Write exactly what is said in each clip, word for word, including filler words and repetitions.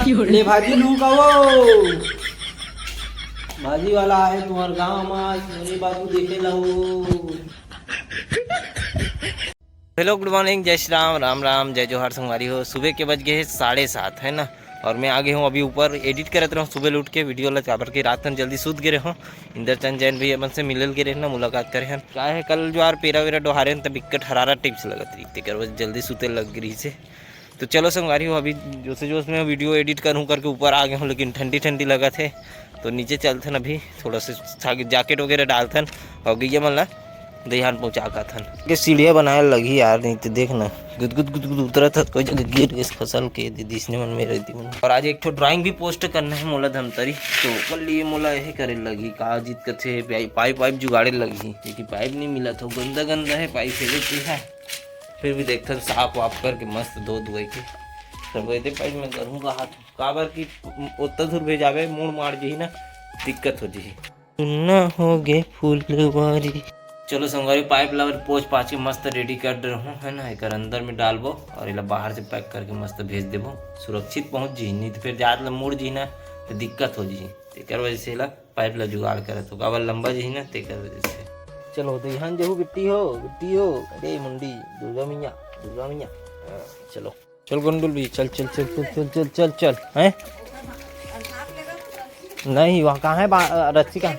ले भाजी लू का वो, भाजी वाला आए तुम्हार गांव में, सोनी बाबू देखे ला वो। हेलो, गुड मॉर्निंग, जय श्री राम, राम राम, जय जोहार संगवारी हो। सुबह के बज गए हैं साढ़े सात, है ना। और मैं आ गए हूँ अभी ऊपर, एडिट करत रहूँ सुबह उठ के वीडियो ला, काबर के रात में जल्दी सूत गए रहूँ। इंद्रचंद जैन भैया मन से मिलल गए रहे ना, मुलाकात करे हैं। का है, कल जो आर पेरा वेरा डोहारे हैं, तब इक्कट हरारा टिप्स लगत रही, तेकर वजह जल्दी सूते लग रही से। तो चलो संगवारी हो, अभी जोसे जोश में वीडियो एडिट करूँ करके ऊपर आ गए हूँ, लेकिन ठंडी ठंडी लगत है। तो नीचे चलथन अभी, थोड़ा सा जैकेट वगैरह डालथन और गैया मन ला दईहान पहुँचा का थन। के सीढ़िया बनाए लगही यार, नहीं तो देख ना, गुद गुद गुद गुद उतरत हत, कोई जगह गिर गइस फसल के दीदी इसने मन में रहती मन। और आज एक ठो ड्राइंग भी पोस्ट करना है मोला धमतरी, तो ओकर लिए मोला यही करे लगही। का जीत कथे, पाइप वाइप जुगाड़े लगही, क्योंकि पाइप नहीं मिला था, गंदा गंदा है पाइप, फेंक देते हैं। फिर भी देखथन साफ वाफ करके मस्त धो धुए के। तब कहते पाइप में करूँगा हाथ, काबर कि ओत्ता दूर भेजाबे, मुड़ मार जही ना, दिक्कत हो जही। सुन्ना हो गे फुलवारी। चलो संगवारी, पाइप ला पोंछ पाछ के मस्त रेडी कर दे रहूँ, है ना। एकर अंदर में डालबो और एला बाहर से पैक करके मस्त भेज देबो, सुरक्षित पहुँच जही। नहीं तो फिर जात ला मुड़ जही ना, तो दिक्कत हो जही। तेकर वजह से एला पाइप ला जुगाड़ करत हो, काबर लंबा जही ना, तेकर वजह से। चलो दईहान जहू बिट्टी हो, बिट्टी हो, अरे मुंडी, दुर्गा मैया, दुर्गा मैया। हाँ, चलो। चल गुंडुल भी, चल, चल, चल, चल, चल, चल, चल, चल, हैं? नहीं, वहाँ कहाँ है बा-, अ, रस्सी कहाँ?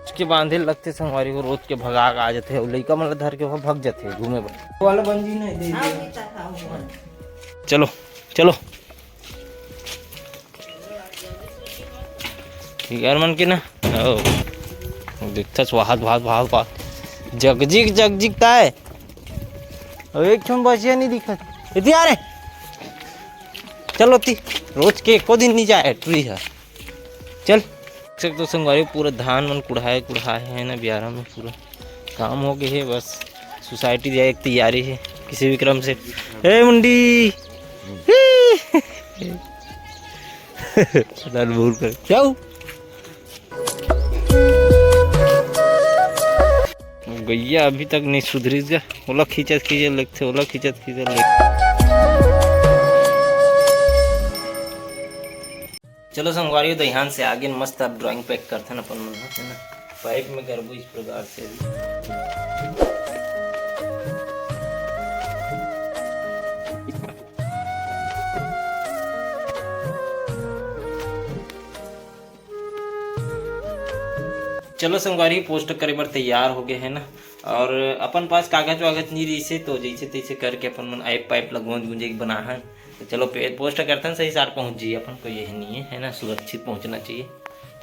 उसके बांधे लगते संगवारी हो, रोज के भगा के आ जाते हैं, लइका मन ला धर के वहाँ भग जाते हैं घूमे बर। वाला बन जी नहीं, दे, दे। चलो, चलो। यार मन के ना, ओ, दिखता स्वाहात, भात, भात, भात। जगजिग, जगजिग ताय। अब एक ठन बचिया नहीं दिखत। इति आ रे। चलो ती, रोज के एको दिन नहीं जाए, टुरी है। चल। देख सकते हो संगवारी, पूरा धान मन कुढ़ाए, कुढ़ाए है ना, बियारा में पूरा काम हो गए है। बस सोसाइटी जाए की तैयारी है किसी भी क्रम से। ए मुंडी। लाल भूल कर क्या हो? गैया अभी तक नहीं सुधरिस गा, ओला खींचत खींचत लगथे, ओला खींचत खींचत लगथे। चलो संगवारी हो, दईहान से आगे मस्त अब ड्राइंग पैक करथन अपन मन ह, है ना। पाइप में करबो इस प्रकार से अभी। चलो संगवारी, पोस्ट करे बर तैयार हो गए है ना। और अपन पास कागज वागज नहीं रही से, तो जैसे तैसे करके अपन मन आइप पाइप ला गोंज गुंजे के बना है। तो चलो पे-, पोस्ट करतन, सही सार पहुँच जाइए अपन, कोई यही नहीं है, है ना, सुरक्षित पहुँचना चाहिए।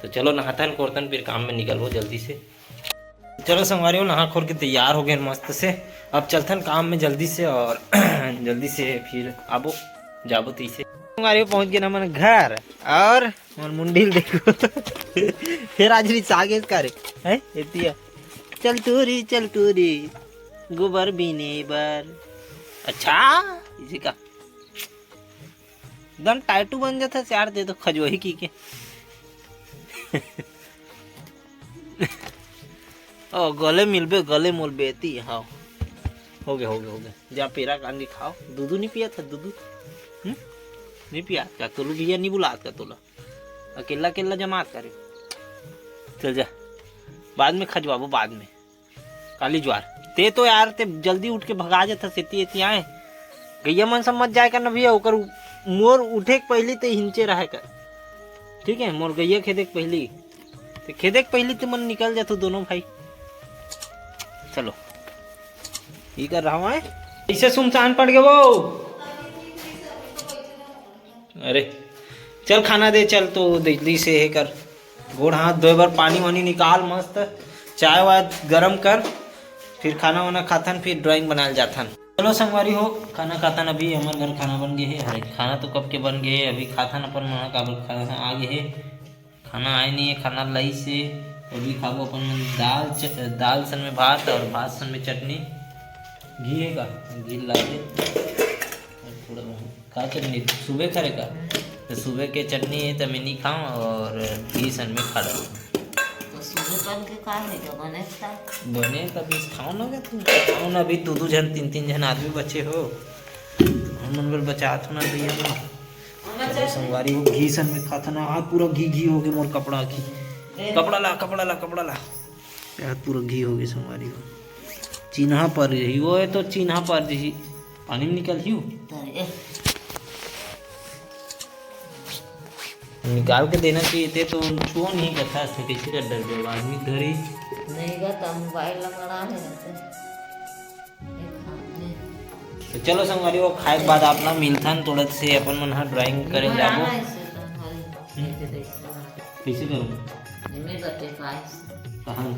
तो चलो नहातन कोरतन, फिर काम में निकलबो जल्दी से। चलो संगवारी हो, नहा खोर के तैयार हो गए मस्त से। अब चलथन काम में जल्दी से और जल्दी से फिर आबो जाबो तैसे। संगवारी हो, पहुँच गए ना मन घर और मोर मुंडी ल देखो। फिर आज रिसा गेस करे, हैं? एतिया। चल टूरी, चल टूरी, गोबर बीने बर। अच्छा, इसी का एकदम टाइटू बन जाता है यार, दे तो खजवही की के। ओ, गले मिलबे, गले मोल बेती, हाँ। हो गया, हो गया, हो गया। जा पेरा कांदी खाओ, दूधू नहीं पिया था, दूधू? हम्म? नहीं पिया का? तोलू भैया नहीं बुलात का तोला? अकेला, अकेला जमात करे। चल जा, बाद में खजवाबो, बाद में। काली ज्वार। ते तो यार, ते जल्दी उठ के भगा जाता, सेती एती आए। गैया मन समझ जाए करना भैया, ओकर उ-, मोर उठे के पहली ते हिंचे रहे कर। ठीक है, मोर गैया खेदे के पहली। ते खेदे के पहली ते मन निकल जातो दोनों भाई। चलो। ई कर रहा हूँ, ऐसे सुनसान पड़ गए वो। अरे, चल खाना दे, चल तो दिल्ली से है कर। गोड़ हाथ धोए बर पानी वानी निकाल, मस्त चाय वाय गरम कर, फिर खाना वाना खाथन, फिर ड्राइंग बनाए जाथन। चलो संगवारी हो, खाना खाथन, अभी हमर घर खाना बन गए है। अरे, खाना तो कब के बन गए है, अभी खाथन अपन मन, काबर खाना आ गए है। खाना आए नहीं है, खाना लाई से अभी खाबो अपन मन दाल च-, दाल सन में भात और भात सन में चटनी। घी है का? घी ला दे। और थोड़ा बहुत का चटनी सुबह करे का? तो सुबह के चटनी है तो मैं नहीं खाऊँ और घी सन में खा डालूँ। तो सुबह कल के का है जो बने था? बने तभी खाओ ना क्या तुम? खाओ ना, अभी दो दो जन, तीन तीन जन आदमी बचे हो, तो हम मन बर बचात हो ना भैया। संगवारी हो, घी सन में खाथन, हाथ पूरा घी घी हो गे मोर कपड़ा की। कपड़ा ला, कपड़ा ला, कपड़ा ला। यार, पूरा घी हो गे संगवारी हो। चिन्हा पर रही, वो है तो चिन्हा पर रही। पानी में निकल ही हो। निकाल के देना चाहिए थे तो छुओ नहीं करता, ऐसे कैसे कर डर गए आदमी घर ही। नहीं गा, तो मोबाइल लंगड़ा है रहते। तो चलो संगवारी हो, खाए के बाद आप ना मिलथन, थोड़ा से अपन मन हा ड्राइंग करे जाबो। कैसे करूँ? कहाँ?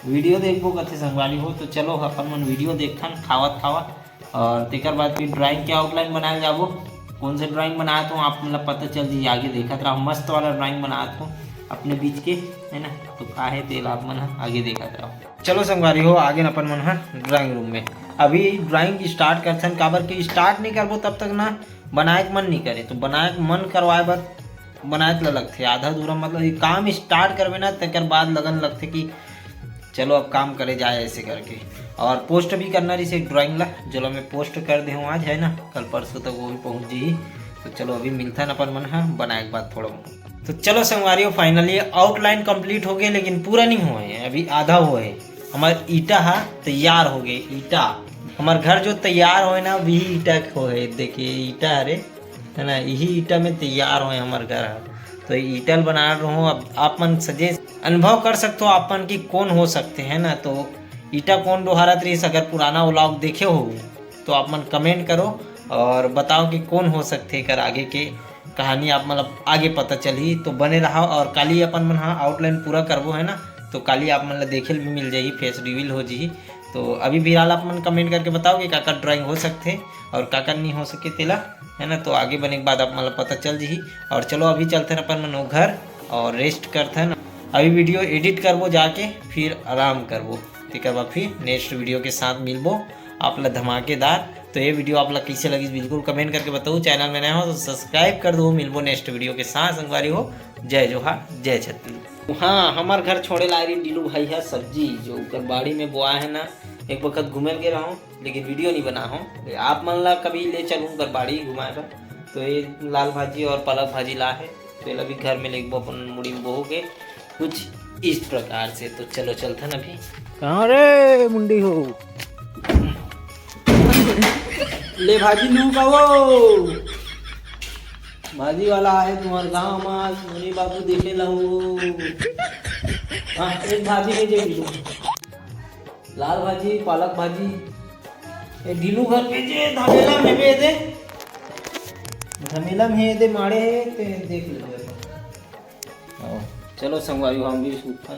वीडियो देखबो कथे संगवारी हो। तो चलो अपन मन वीडियो देखथन खावत खावत, और तेकर बाद फिर ड्राइंग के आउटलाइन बनाए जाबो। कौन से ड्राइंग बनाए तो आप मतलब पता चल जी, आगे देखत रहो। मस्त वाला ड्राइंग बनात हो अपने बीच के, है ना? तो का है तेल आप मन ह आगे देखत रहो। चलो संगवारी हो, आगे न अपन मन ह ड्राइंग रूम में। अभी ड्राइंग स्टार्ट करथन, काबर के स्टार्ट नहीं करबो तब तक ना बनाए के मन नहीं करे। तो बनाए के मन करवाए बर बनाए के लगथे आधा अधूरा, मतलब ये काम स्टार्ट करबे ना तेकर बाद लगन लगथे कि चलो अब काम करे जाए ऐसे करके। और पोस्ट भी करना रहिसे ड्राइंग ला, जोला मैं पोस्ट कर दे हूँ आज, है ना, कल परसों तक वो भी पहुँच जी। तो चलो अभी मिलथन अपन मन ह बनाए के बाद थोड़ा बहुत। तो चलो संगवारी हो, फाइनली आउटलाइन कंप्लीट हो गए, लेकिन पूरा नहीं हुआ है, अभी आधा हुआ है। हमार ईटा हा तैयार हो गए, ईटा। हमार घर जो तैयार होए ना, वही ईटा के होए। देखिए ईटा हरे, है ना, यही ईटा में तैयार होए हमार घर हा। तो ये ईटा ल बना रहो। अब आप मन सजे अनुभव कर सकते हो आप मन कि कौन हो सकते हैं ना। तो ईटा कौन डोहारत रहिस, अगर पुराना व्लॉग देखे हो तो आप मन कमेंट करो और बताओ कि कौन हो सकते एकर आगे के कहानी आप मतलब आगे पता चलही। तो बने रहो और काली अपन मन हा आउटलाइन पूरा करबो है ना, तो काली आप मन ला देखे ल भी मिल जाही, फेस रिवील हो जी। तो अभी फिलहाल आप मन कमेंट करके बताओ कि काकर ड्राइंग हो सकथे और काकर नहीं हो सके तेला, है ना। तो आगे बने के बाद आप मन ला पता चल जी। और चलो अभी चलथन अपन मन ओ घर और रेस्ट करथन। अभी वीडियो एडिट करबो जाके, फिर आराम करबो, तेकर बाद फिर नेक्स्ट वीडियो के साथ मिलबो आप ला धमाकेदार। तो ये वीडियो आप ला कैसे लगिस बिल्कुल कमेंट करके बताओ। चैनल में नया हो तो सब्सक्राइब कर दो। मिलबो नेक्स्ट वीडियो के साथ संगवारी हो। जय जोहार, जय छत्तीसगढ़। हाँ, हमार घर छोड़े ला रही डीलू भाई है सब्जी जो ओकर बाड़ी में बोआ है ना। एक वक्त घूमे के रहो लेकिन वीडियो नहीं बना हो। आप मन ला कभी ले चलूँ ओकर बाड़ी घुमाए बर। तो ये लाल भाजी और पालक भाजी ला है, तो ये ला भी घर में लेके अपन मुड़ी में बोहो के कुछ इस प्रकार से। तो चलो चलथन अभी। कहाँ रे मुंडी हो? ले भाजी लू का वो? भाजी वाला आए तुम्हार गांव मा, सोनी बाबू देखे ला हो। हाँ, एक भाजी भेजे ढीलू। लाल भाजी, पालक भाजी। ए ढीलू घर भेजे, धमेला में भेजे दे। धमेला में हे दे, माड़े हे, ते देख ले। आओ। चलो संगवारी, हम भी सूखा।